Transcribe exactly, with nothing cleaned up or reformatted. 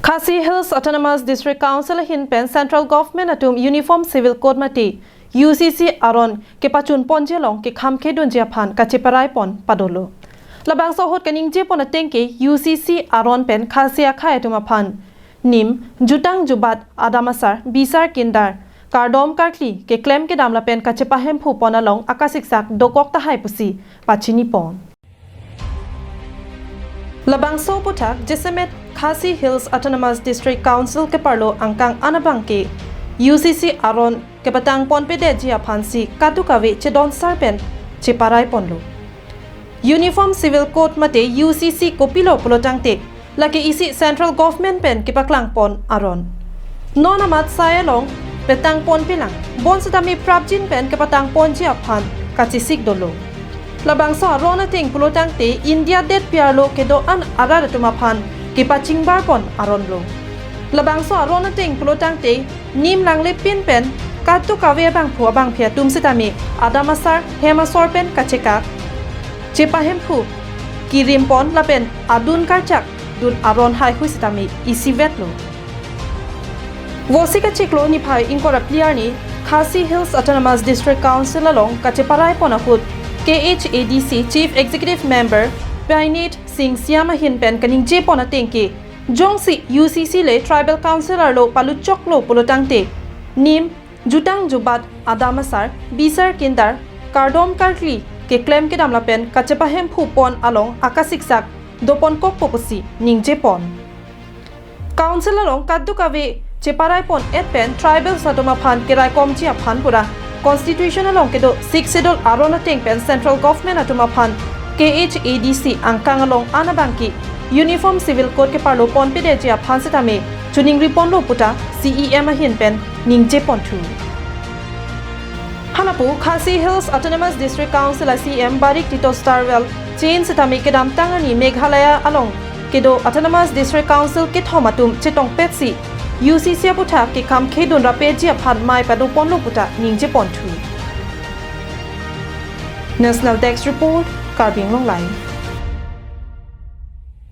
Khasi Hills Autonomous District Council ahin pen Central Government atum Uniform Civil Code mate U C C aron kepachun ponji along kekham khedunji aphan kacheparai pon padolo. Labangso ahut kaningje pon ateng ke U C C aron pen Khasi akhei atum aphan nim, jutang jubat, adam asar, bisar kindar, kardom karkli keklem kedam lapen kachepahemphu pon along akasiksak dokok tahai pusi pachini pon. Labangso aputhak jasemet Khasi Hills Autonomous District Council keparlo angkang an abang ke U C C aron kepatang ponpedetji aphansi kadokave chedon sar pen cheparai ponlo. Uniform Civil Code mate U C C kopilo pulotangte lake isi Central Government pen kepaklang pon aron. Non amat sai along petang ponpelang, bonsetame prapjin pen kepatang ponji aphan kachesik dolo. Labangso aron ateng pulotangte India detpi arlo kedo-an arat atum aphan kepachingbar pon aronlo. Labangso aron ateng pulotangte nim langlepin pen kadokave abangphu abangphi atum setame adam asar hem asor pen kachekak, chepahemphu kirim pon lapen adun karchak dun aron haihui setame isivetlo. Vosik achiklo niphai ingkoi ra phli arni Khasi Hills Autonomous District Council along kacheparai pon ahut K H A D C Chief Executive Member Painit Singh Siam ahin pen kaningje pon ateng ke jongsi U C C le Tribal Council arlo paluchoklo pulotangte nim, jutang jubat, adam asar, bisar kindar, kardom karkli keklem kedam lapen kachepahemphu pon along akasiksak doponkokpo pusi ningje pon. Council along kadokave cheparai pon et pen tribals atum aphan keraikomji aphan pura Constitution along kedo Sixth Schedule aron ateng pen Central Government atum aphan K H A D C angkang along an abang ke Uniform Civil Code keparlo ponpedetji aphan setame choningri ponlo puta C E M ahin pen ningje ponthu. Halapu Khasi Hills Autonomous District Council a C E M Barik Tito Starwell chin setame kedamtang arni Meghalaya along kedo Autonomous District Council kethom atum chetongpetsi U C C aputhak kekham khedun rapji aphan mei pado ponlo puta ningje ponthu. National Desk Report, Karbi Anglong Live.